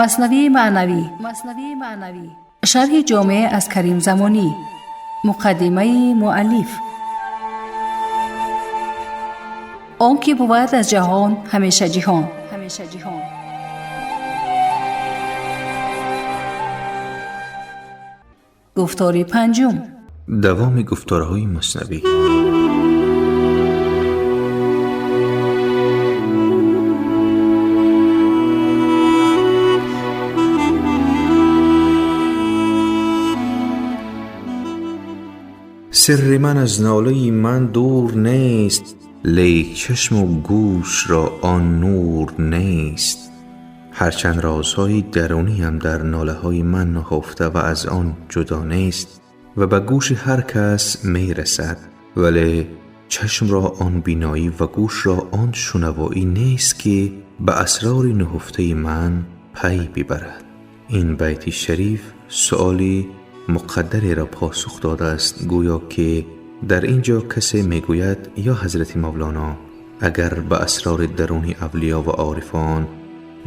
Маснавии маънавӣ, шарҳи ҷомеъ аз Карим Замонӣ, муқаддимаи муаллиф. Он ки бувад аз ҷаҳон ҳамеша ҷиҳон. Гуфтори панҷум. Давоми гуфторҳои маснавӣ. Сирри ман аз нолаи ман дур нест, لیک چشم و گوش را آن نور نیست. هرچند رازهای درونی هم در ناله های من نهفته و از آن جدا نیست و به گوش هر کس می رسد، ولی چشم را آن بینایی و گوش را آن شنوایی نیست که به اسرار نهفته من پی ببرد. این بیت شریف سؤالی مقدری را پاسخ داده است، گویا که در اینجا کسی میگوید یا حضرت مولانا، اگر به اسرار درونی اولیا و عارفان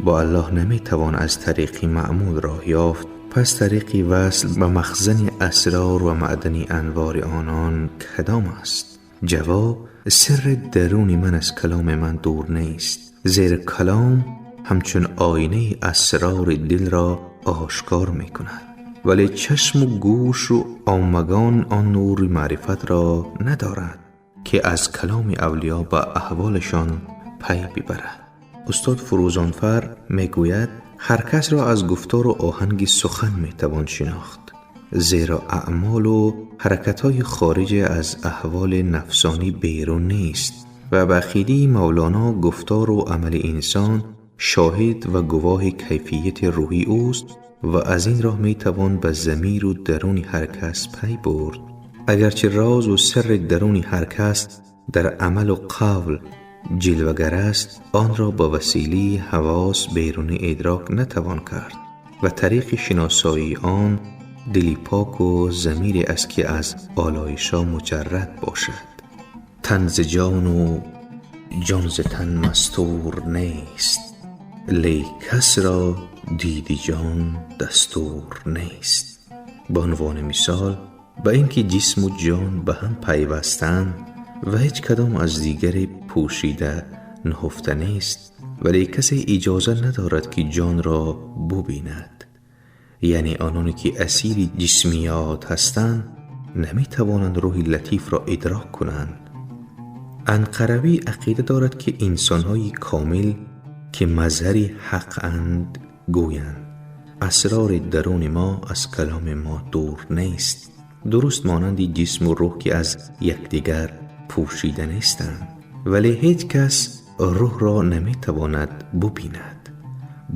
با الله نمیتوان از طریق معمول راه یافت، پس طریق وصل به مخزن اسرار و معدن انوار آنان کدام است؟ جواب: سر درون من از کلام من دور نیست، زیر کلام همچون آینه اسرار دل را آشکار میکند، ولی چشم و گوش و عامگان آن نور معرفت را ندارد که از کلام اولیا به احوالشان پی ببرد. استاد فروزانفر میگوید هر کس را از گفتار و آهنگ سخن میتوان شناخت، زیرا اعمال و حرکت‌های خارج از احوال نفسانی بیرون نیست و به عقیده مولانا گفتار و عمل انسان شاهد و گواه کیفیت روحی اوست و از این راه میتوان به ضمیر و درون هر کس پی برد. اگرچه راز و سر درون هر کس در عمل و قول جلوه‌گر است، آن را با وسیله حواس بیرونی ادراک نتوان کرد و طریق شناسایی آن دلی پاک و ضمیری است که از آلایش‌ها مجرد باشد. تن ز جان و جان ز تن مستور نیست، لیک کس را دید جان دستور نیست. به عنوان مثال، به اینکه جسم و جان به هم پیوستند و هیچ کدام از دیگری پوشیده نهفته نیست، ولی کسی اجازه ندارد که جان را ببیند. یعنی آنانی که اسیر جسمیات هستند نمیتوانند روح لطیف را ادراک کنند. عنقروی عقیده دارد که انسانهای کامل که مظهر حق اند گویند اسرار درون ما از کلام ما دور نیست، درست مانند جسم و روح که از یکدیگر پوشیده نیستند، ولی هیچ کس روح را نمیتواند ببیند.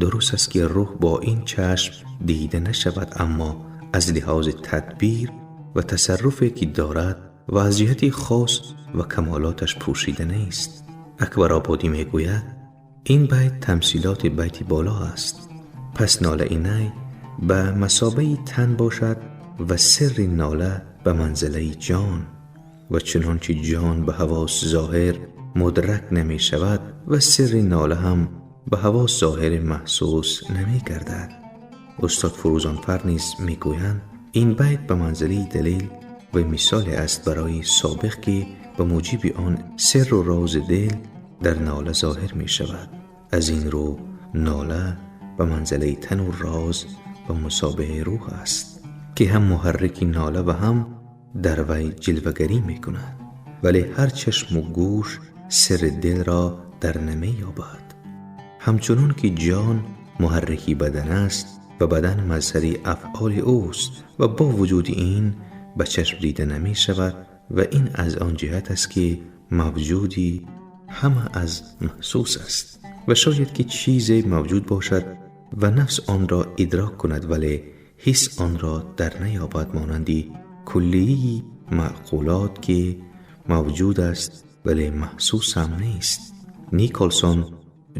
درست است که روح با این چشم دیده نشود، اما از لحاظ تدبیر و تصرفی که دارد و از جهت خاص و کمالاتش پوشیده نیست. اکبر آبادی میگوید این بیت تمثیلات بیت بالا است. پس ناله نی به مثابه تن باشد و سر ناله به منزله جان، و چنانچه جان به حواس ظاهر مدرک نمی شود و سر ناله هم به حواس ظاهر محسوس نمی گردد. استاد فروزانفر نیز می گویند این بیت به منزله دلیل و مثال است برای سابق که به موجب آن سر و راز دل در ناله ظاهر می شود. از این رو ناله به منزله تن و راز و مثابه روح است که هم محرک ناله و هم در وی جلوه‌گری می کند، ولی هر چشم و گوش سر دل را در نمی یابد. همچنان که جان محرکی بدن است و بدن مظهر افعال اوست و با وجود این به چشم دیده نمی شود و این از آن جهت است که موجودی همه از محسوس است و شاید که چیزی موجود باشد و نفس آن را ادراک کند ولی حس آن را در نیابد، مانند کلیه معقولات که موجود است ولی محسوس هم نیست. نیکلسون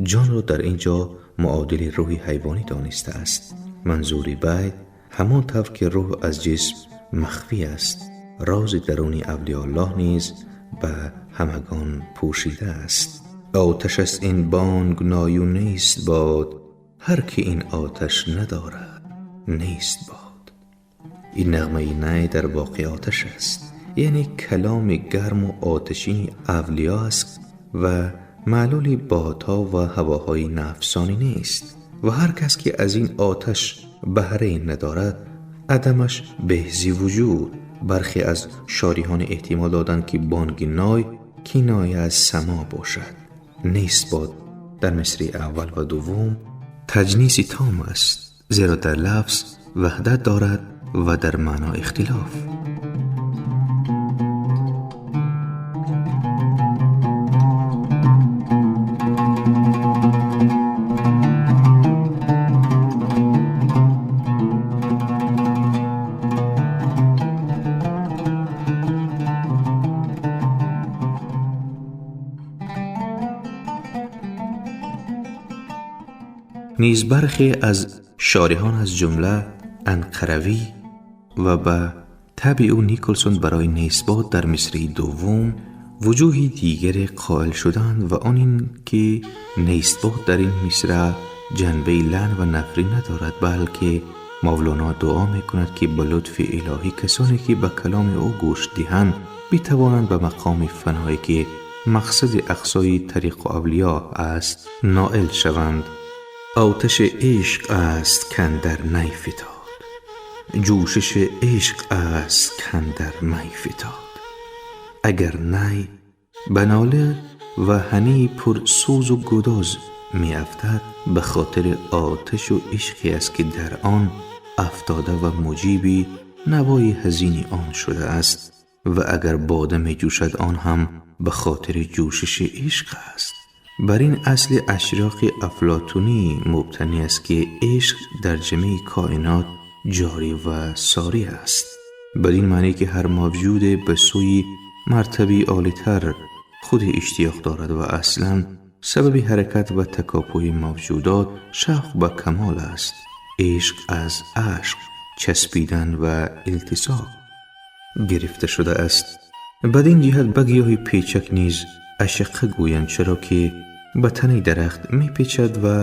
جان را در اینجا معادل روح حیوانی دانسته است. منظور بیت همان طور که روح از جسم مخفی است، راز درون اولیاء الله نیز به همگان پوشیده است. آتش است این بانگ نای و نیست باد، Ҳар ки ин оташ надорад нест бод. Ин нағмаи най дар воқеъ оташ аст, яъне каломи гарм ва оташини авлиё аст ва маълули бодҳо ва ҳавоҳои нафсонӣ нест ва ҳар кас ки аз ин оташ баҳрае надорад, адамаш беҳзи вуҷуд. Бархе аз шориҳон эҳтимол доданд, ки бонги най киноя аз само бошад. Нест бод дар мисраи аввал ва дуввум таҷниси том аст, зеро дар лафз ваҳдат дорад ва дар маъно ихтилоф. Низ бархе аз шориҳон, аз ҷумла Анқаравӣ ва ба табъи ӯ Николсон, барои нестбод дар мисраи дуввум вуҷуҳи дигаре қоил шуданд ва он ин ки нестбод дар ин мисра ҷанбаи лаън ва нафрин надорад, балки Мавлоно дуо мекунад, ки ба лутфи илоҳӣ касоне ки ба каломи ӯ гӯш диҳанд битавонанд ба мақоми фаное, ки мақсади ақсои тариқу авлиё аст, ноил шаванд. Оташи ишқ аст кандар най фитод, ҷӯшиши ишқ аст кандар май фитод. Агар най ба нола ва ҳании пур сӯзу гудоз меафтад, ба хотири оташу ишқе аст, ки дар он афтода ва муҷиби навои ҳазини он шудааст, ва агар бода меҷӯшад, он ҳам ба хотири ҷӯшиши ишқ аст. Бар ин асли ашроқи афлотунӣ мубтанӣ аст, ки ишқ дар ҷамеи коинот ҷорӣ ва сорӣ аст, бад-ин маъне ки ҳар мавҷуде ба сӯи мартабаи олитар худ иштиёқ дорад ва аслан сабаби ҳаракат ва такопӯи мавҷудот шавқ ба камол аст. Ишқ аз ашқ, часпидан ва илтисоқ гирифта шудааст. Бад-ин ҷиҳат ба гиёҳи печак низ ашқа гӯянд, чаро ки ба танаи дарахт мепечад ва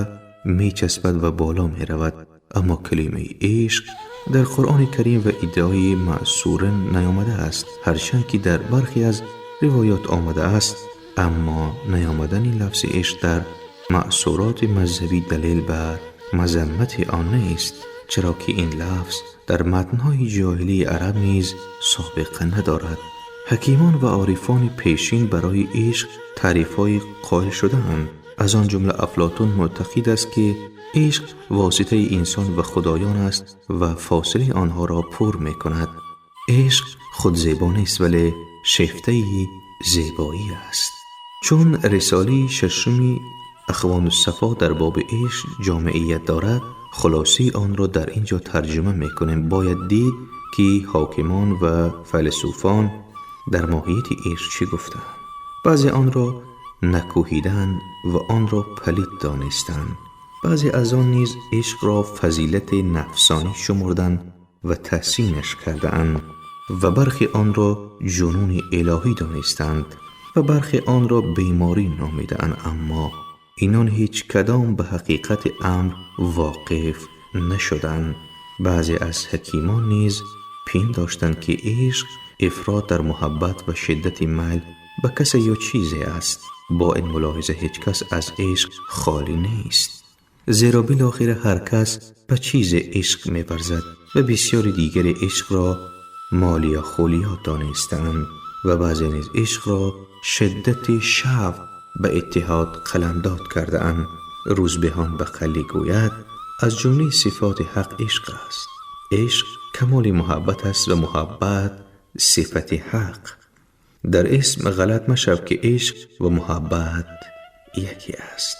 мечаспад ва боло меравад. Аммо калимаи ишқ дар Қуръони Карим ва иддаои маъсура наёмадааст, ҳарчанд ки дар бархе аз ривоёт омадааст. Аммо наёмадани лафзи ишқ дар маъсуроти мазҳабӣ далел бар мазаммати он нест, чаро ки ин лафз дар матнҳои ҷоҳилии араб низ собиқа надорад. Ҳакимон ва орифони пешин барои ишқ таърифҳое қоил шудаанд. Аз он ҷумла Афлотун муътақид аст, ки ишқ воситаи инсон ва худоён аст ва фосилаи онҳоро пур мекунад. Ишқ худ зебо нест, вале шефтаи зебоӣ аст. Чун рисолаи шашуми Ахвонуссафо дар боби ишқ ҷомеият дорад, хулосаи онро дар ин ҷо тарҷума мекунем. Бояд дид, ки ҳокимон ва файласуфон дар моҳияти ишқ чӣ гуфтаанд. Баъзе онро накӯҳидаанд ва онро палид донистанд. Баъзе аз он низ ишқро фазилати нафсонӣ шумурданд ва таҳсинаш кардаанд ва бархе онро ҷунуни илоҳӣ донистанд ва бархе онро беморӣ номидаанд. Аммо инон ҳеҷ кадом ба ҳақиқати амр воқиф нашуданд. Баъзе аз ҳакимон низ пиндоштанд, ки ишқ ифрот дар муҳаббат ва шиддати майл ба касе ё чизе аст. Бо ин мулоҳиза ҳеҷ кас аз ишқ холӣ нест, зеро билохира ҳар кас ба чизе ишқ меварзад ва бисёри дигаре ишқро молия хулиёт донистаанд ва баъзе низ ишқро шиддати шавқ ба иттиҳод қаламдод кардаанд. Рӯзбеҳон ба қалӣ гӯяд, аз ҷумлаи сифоти ҳақ ишқ аст. Ишқ камоли муҳаббат аст ва муҳаббат сифати ҳақ. Дар исм ғалат машав, ки ишқ ва муҳаббат яке аст.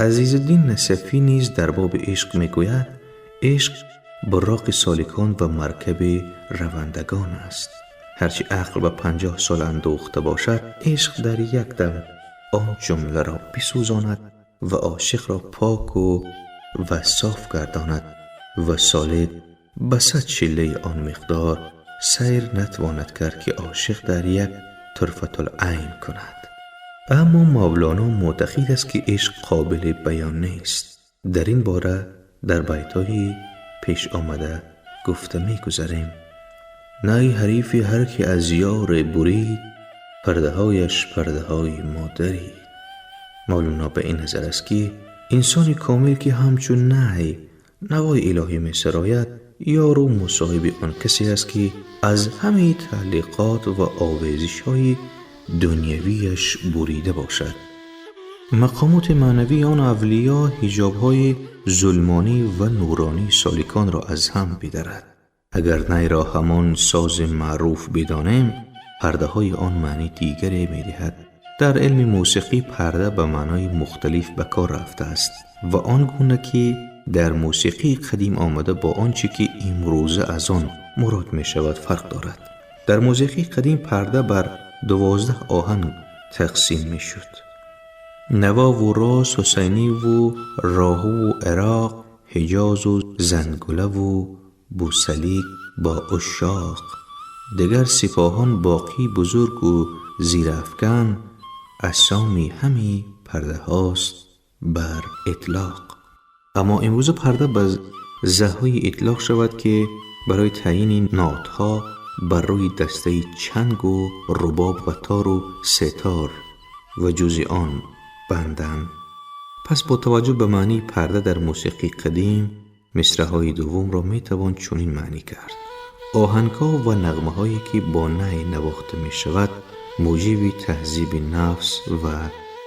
Азизуддин Насафӣ низ дар боби ишқ мегӯяд: ишқ буроқи соликон ва маркаби равандагон аст. Ҳарчи ақл ба 50 сол андӯхта бошад, ишқ дар як дам он ҷумларо бисӯзонад ва ошиқро поку ва соф гардонад ва солик ба 100 чиллаи он миқдор сайр натавонад кард, ки ошиқ дар як طرفةالعین кунад. Аммо Мавлоно муътақид аст, ки ишқ қобили баён нест. Дар ин бора дар байтҳои пеш омада гуфта мегузарем. Най ҳарифи ҳар ки аз ёре бурид, пардаҳояш пардаҳои мо дарид. Мавлоно ба ин назар аст, ки инсони комил, ки ҳамчун най навои илоҳӣ месарояд, ёру мусоҳиби он касе аст, ки аз ҳамаи таълиқот ва овезишҳои дунявиаш бурида бошад. Мақомоти маънавии он авлиё ҳиҷобҳои зулмонӣ ва нуронии соликонро аз ҳам бидарад. Агар найро ҳамон сози маъруф бидонем, пардаҳои он маънии дигаре медиҳад. Дар илми мусиқӣ парда ба маънои мухталиф ба кор рафтааст ва он гуна ки дар мусиқии қадим омада бо он чӣ ки имрӯза аз он мурод мешавад фарқ дорад. Дар мусиқии қадим парда бар 12 оҳанг тақсим мешуд. Навову рост, ҳусайниву роҳуву ироқ, ҳиҷозу зангулаву бусалик бо ушшоқ, дигар сипоҳон боқӣ бузургу зирафкан, асоми ҳами пардаҳост бар итлоқ. Аммо имрӯза парда ба заҳҳое итлоқ шавад, ки барои таъйини нотҳо бар рӯи дастаи чангу рубоб ва тору сетор ва ҷузи он банданд. Пас бо таваҷҷӯҳ ба маънии парда дар мусиқии қадим, мисраҳои дуввумро метавон чунин маънӣ кард: оҳангҳо ва нағмаҳое, ки бо най навохта мешавад, муҷиби таҳзиби нафс ва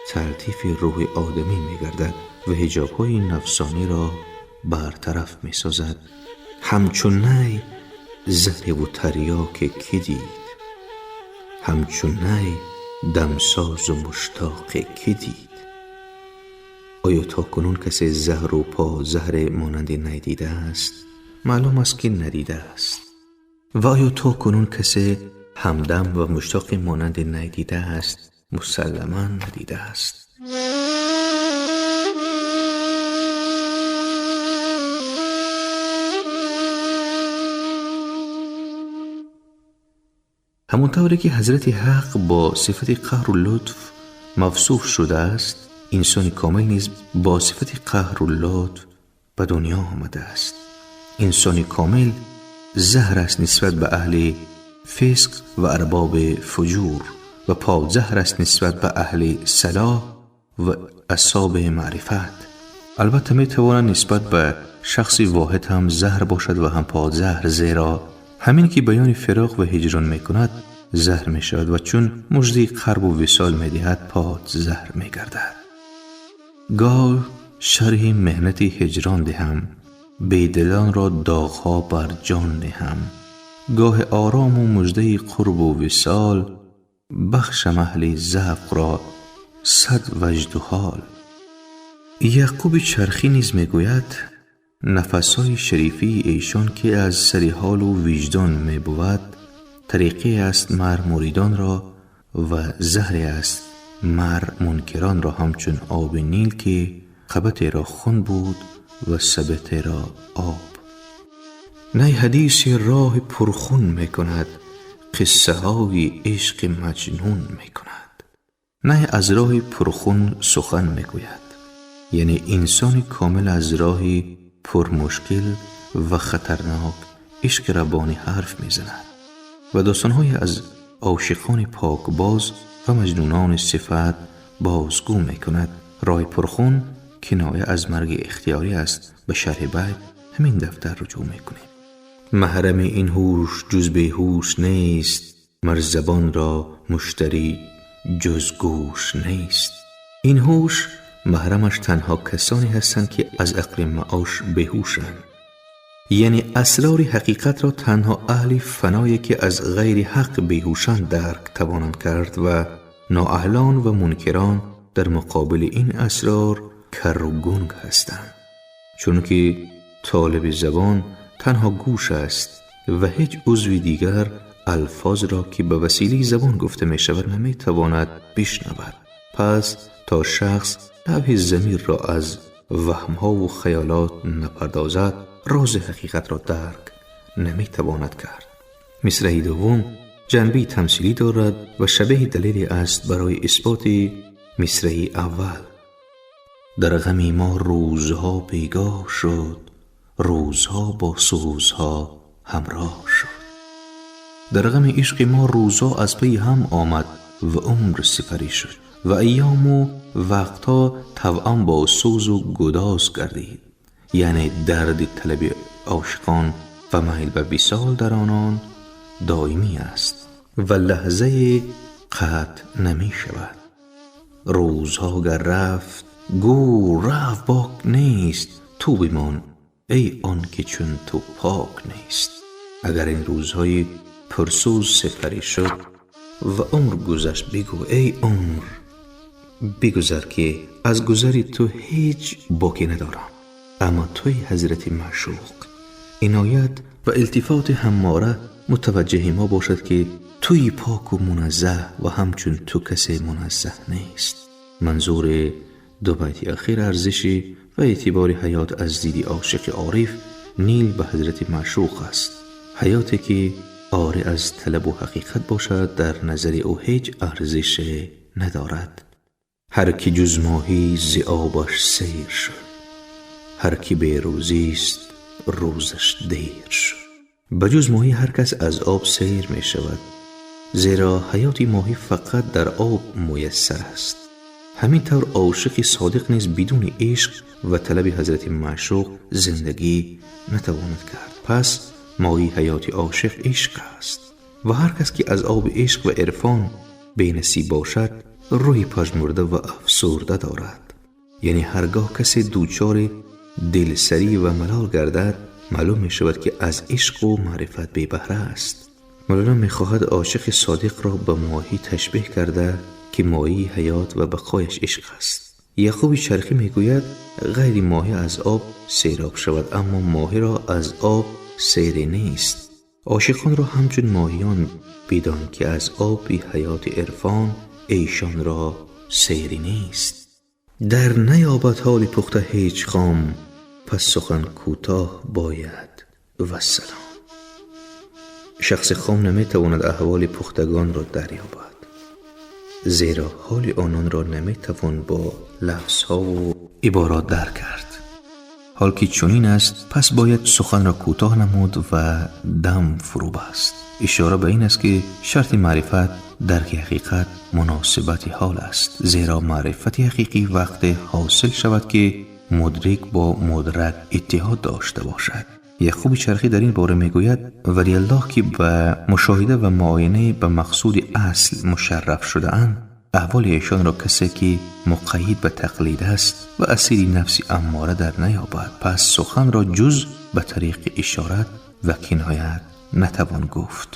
талтифи рӯҳи одамӣ мегардад ва ҳиҷобҳои нафсониро бартараф месозад. Ҳамчун най заҳреву тарёке кӣ дид? Ҳамчун най дамсозу муштоқе кӣ дид? Оё то кунун касе заҳру позаҳре монанди най дидааст? Маълум аст, ки надидааст. Ва оё то кунун касе ҳамдам ва муштоқе монанди най дидааст? Мусалламан надидааст. Ҳамон тавре ки Ҳазрати Ҳақ бо сифати қаҳру лутф мавсуф шудааст, инсони комил низ бо сифати қаҳру лутф ба дунё омадааст. Инсони комил заҳр аст нисбат ба аҳли фисқ ва арбоби фуҷур ва подзаҳр аст нисбат ба аҳли салоҳ ва асҳоби маърифат. Албатта метавонад нисбат ба шахси воҳид ҳам заҳр бошад ва ҳам подзаҳр, зеро ҳамин ки баёни фироқ ва ҳиҷрон мекунад, заҳр мешавад ва чун муждаи қарбу висол медиҳад, подзаҳр мегардад. Гоҳ шарҳи меҳнати ҳиҷрон диҳам, бедилонро доғҳо бар ҷон диҳам. Гоҳи орому муждаи қурбу висол, бахшам аҳли завқро сад ваҷду ҳол. Яъқуби Чархӣ низ мегӯяд: нафасҳои шарифии эшон, ки аз сари ҳолу виҷдон мебувад, тариқе аст мар муридонро ва заҳре аст мар мункиронро, ҳамчун оби Нил, ки қабатеро хун буд ва сабатеро об. Най ҳадиси роҳи пурхун мекунад, қиссаҳои ишқи маҷнун мекунад. Най аз роҳи пурхун сухан мегӯяд, яъне инсони комил аз роҳи пурмушкил ва хатарнок ишқи раббонӣ ҳарф мезанад ва достонҳое аз ошиқони покбоз ва маҷнунони сифат бозгӯ мекунад. Роҳи пурхун киноя аз марги ихтиёрӣ аст. Ба шарҳи байт ҳамин дафтар руҷӯъ мекунем. Маҳрами ин ҳуш ҷуз беҳуш нест, мар забонро муштарӣ ҷуз гӯш нест. Ин ҳуш маҳрамаш танҳо касоне ҳастанд, ки аз ақли маош беҳушанд. Яъне асрори ҳақиқатро танҳо аҳли фаное, ки аз ғайри ҳақ беҳушанд, дарк тавонанд кард ва ноаҳлон ва мункирон дар муқобили ин асрор карру гунг ҳастанд. Чунки толиби забон танҳо гӯш аст ва ҳеҷ узви дигар алфозро, ки ба василаи забон гуфта мешавад, наметавонад бишнавад. Пас то шахс лавҳи замирро аз ваҳмҳову хаёлот напардозад, рози ҳақиқатро дарк наметавонад кард. Мисраи дуввум ҷанбаи тамсилӣ дорад ва шабеҳи далеле аст барои исботи мисраи аввал. Дар ғами мо рӯзҳо бегоҳ шуд, рӯзҳо бо сӯзҳо ҳамроҳ шуд. Дар ғами ишқи мо рӯзҳо аз паи ҳам омад ва умр сипарӣ шуд ва айёму вақтҳо тавъам бо сӯзу гудоз гардид. Яъне дарди талаби ошиқон ва майл ба висол дар онон доимӣ аст ва лаҳзае қатъ намешавад. Рӯзҳо гар рафт, гӯ рафт, бок нест, ту бимон эй он ки чун ту пок нест. Агар ин рӯзҳои пурсӯз сипарӣ шуд ва умр гузашт, бигӯ эй умр бигузар, ки аз гузари ту ҳеҷ боке надорам. Аммо туи ҳазрати маъшуқ, иноят ва илтифоти ҳамора мутаваҷҷеҳи мо бошад, ки туи поку муназзаҳ ва ҳамчун ту касе муназзаҳ нест. Манзури ду байти ахир арзиши ва эътибори ҳаёт аз диди ошиқи ориф нил ба ҳазрати маъшуқ аст. Ҳаёте ки орӣ аз талабу ҳақиқат бошад, дар назари ӯ ҳеҷ арзише надорад. Ҳар ки ҷуз моҳӣ зи обаш сейр шуд, ҳар ки берӯзист рӯзаш дер шуд. Ба ҷуз моҳӣ ҳар кас аз об сейр мешавад, зеро ҳаёти моҳӣ фақат дар об муяссар аст. Ҳамин тавр ошиқи содиқ низ бидуни ишқ ва талаби ҳазрати маъшуқ зиндагӣ натавонад кард. Пас моҳии ҳаёти ошиқ ишқ аст ва ҳар кас ки аз оби ишқ ва ирфон бенасиб бошад, рӯҳи пажмурда ва афсурда дорад. Яъне ҳаргоҳ касе дучори дилсарӣ ва малол гардад, маълум мешавад, ки аз ишқу маърифат бебаҳра аст. Мавлоно мехоҳад ошиқи содиқро ба моҳӣ ташбеҳ карда, ки моҳии ҳаёт ва бақояш ишқ аст. Яъқуби Чархӣ мегӯяд, ғайри моҳӣ аз об сероб шавад, аммо моҳиро аз об сере нест. Ошиқонро ҳамчун моҳиён бидон, ки аз оби ҳаёти ирфон эшонро сере нест. Дар наёбад ҳоли пухта ҳеҷ хом, пас сухан кӯтоҳ бояд, вассалом. Шахси хом наметавонад аҳволи пухтагонро дарёбад, зеро ҳоли ононро наметавон бо лафзҳову иборот дарк кард. Ҳол ки чунин аст, пас бояд суханро кӯтоҳ намуд ва дам фурӯ баст. Ишора ба ин аст, ки шарти маърифат дарки ҳақиқат муносибати ҳол аст, зеро маърифати ҳақиқӣ вақте ҳосил шавад, ки мудрик бо мудрак иттиҳод дошта бошад. Яъқуби Чархӣ дар ин бора мегӯяд, валиаллоҳ ки ба мушоҳида ва муоина ба мақсуди асл мушарраф шудаанд, аҳволи эшонро касе ки муқайид ба тақлид аст ва асири нафси аммора дар наёбад. Пас суханро ҷуз ба тариқи ишорат ва киноят натавон гуфт.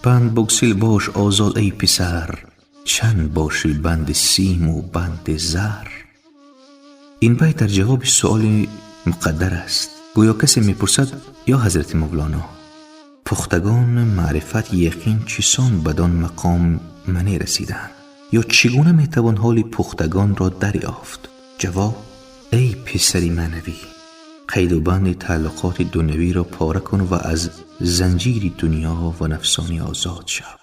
Банд бигсил, бош озод эй писар, чанд бошӣ банди симу банди зар. Ин байт дар ҷавоби суоли муқаддар аст. Гӯё касе мепурсад: ё ҳазрати Мавлоно, пухтагони маърифат яқин чисон бадон мақом манӣ расиданд, ё чӣ гуна метавон ҳоли пухтагонро дарёфт? Ҷавоб: эй писари маънавӣ, қайду банди тааллуқоти дунявиро пора кун ва аз занҷири дунё ва нафсонӣ озод шав.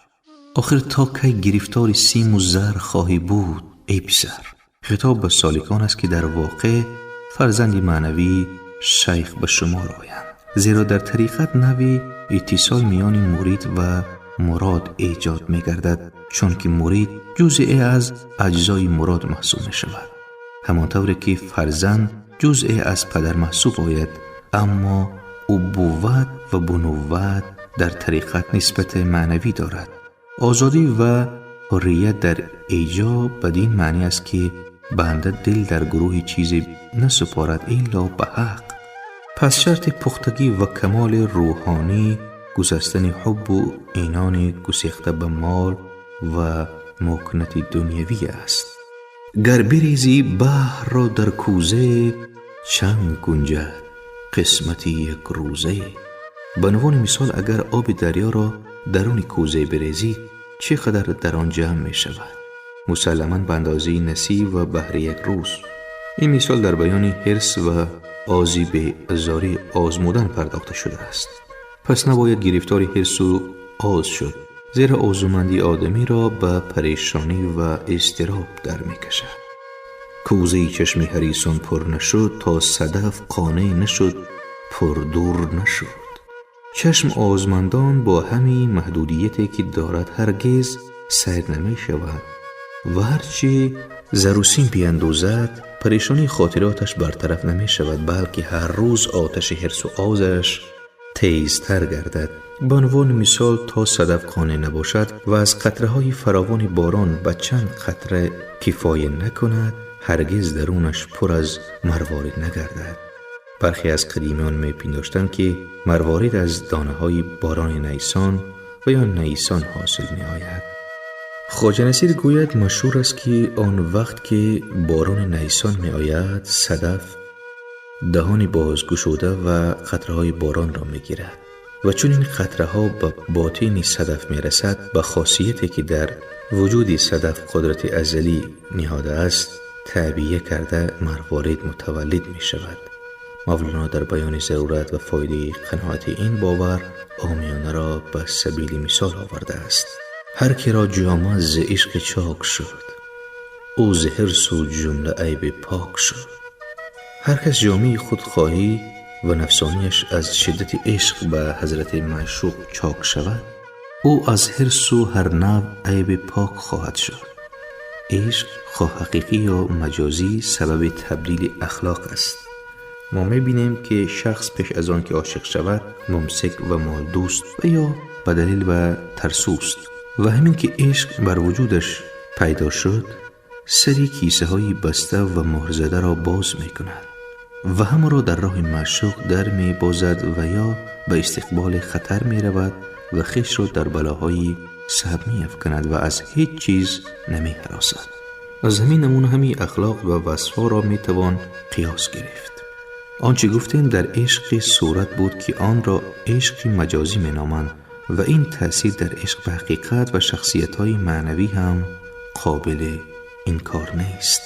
Охир то кай гирифтори симу зар хоҳӣ буд, эй писар? Хитоб ба соликон аст, ки дар воқеъ фарзанди маънавии шайх ба шумор оянд, зеро дар тариқат навъи иттисол миёни мурид ва мурод эҷод мегардад, чунки мурид ҷузъе аз аҷзои мурод маҳсуб мешавад, ҳамон тавре ки фарзанд ҷузъе аз падар маҳсуб ояд. Аммо убувват ва бунувват дар тариқат нисбати маънавӣ дорад. Озодӣ ва ҳуррият дар эҷоб бадин маънӣ аст, ки банда дил дар гурӯҳи чизе насупорад илло ба ҳақ. Пас шарти пухтагӣ ва камоли рӯҳонӣ гусастани ҳуббу инони гусехта ба мол ва мукнати дунявӣ аст. Гар бирезӣ баҳрро дар кӯза, чанд гунҷад қисмати якрӯза. Ба унвони мисол, агар оби дарёро даруни кӯза бирезӣ, чӣ қадар дар он ҷамъ мешавад? Мусалламан ба андозаи насиб ва баҳри як рӯз. Ин мисол дар баёни ҳирс ва ози беазорӣ озмудан пардохта шудааст. Пас набояд гирифтори ҳирсу оз шуд, зеро орзумандии одамиро ба парешонӣ ва изтироб дар мекашад. Кӯзаи чашми ҳарисон пур нашуд, то садаф қонеъ нашуд, пурдур нашуд. Чашм озмандон бо ҳамин маҳдудияте ки дорад ҳаргиз сайр намешавад ва ҳарчи зару сим биандозад, парешонии хотироташ бартараф намешавад, балки ҳар рӯз оташи ҳирсу озаш тезтар гардад. Ба унвони мисол, то садаф қонеъ набошад ва аз қатраҳои фаровони борон ба чанд қатра кифоя накунад, ҳаргиз дарунаш пур аз марворид нагардад. Бархе аз қадимиён мепиндоштанд, ки марворид аз донаҳои борони найсон ва ё найсон ҳосил меояд. Хоҷа Насир гӯяд, машҳур аст, ки он вақт ки борони найсон меояд, садаф даҳони бозгушуда ва қатраҳои боронро мегирад ва чун ин қатраҳо ба ботини садаф мерасад, ба хосияте ки дар вуҷуди садаф қудрати азалӣ ниҳодааст, таъбия карда марворид мутаваллид мешавад. Мавлоно дар баёни зарурат ва фоидаи қаноати ин бовар омиёнаро ба сабили мисол овардааст. Ҳар киро ҷома зи ишқи чок шуд, ӯ зи ҳирсу ҷумла айби пок шуд. Ҳар кас ҷомаи худхоҳӣ ва нафсонияш аз шиддати ишқ ба ҳазрати маъшуқ чок шавад, ӯ аз ҳирсу ҳар навъ айби пок хоҳад шуд. Ишқ хоҳ ҳақиқӣ ё маҷозӣ сабаби табдили ахлоқ аст. Мо мебинем, ки шахс пеш аз он ки ошиқ шавад, мумсик ва молдӯст ва ё ба далел ва тарсӯст ва ҳамин ки ишқ бар вуҷудаш пайдо шуд, сари кисаҳои баста ва муҳрзадаро боз мекунад ва ҳамаро дар роҳи маъшуқ дар мебозад ва ё ба истиқболи хатар меравад ва хешро дар балоҳои саб меафканад ва аз ҳеҷ чиз намеҳаросад. Аз ҳамин намуна ҳамин ахлоқ ва васфҳоро метавон қиёс гирифт. Он чӣ гуфтем дар ишқи сурат буд, ки онро ишқи маҷозӣ меноманд ва ин таъсир дар ишқ ба ҳақиқат ва шахсиятҳои маънавӣ ҳам қобили инкор нест.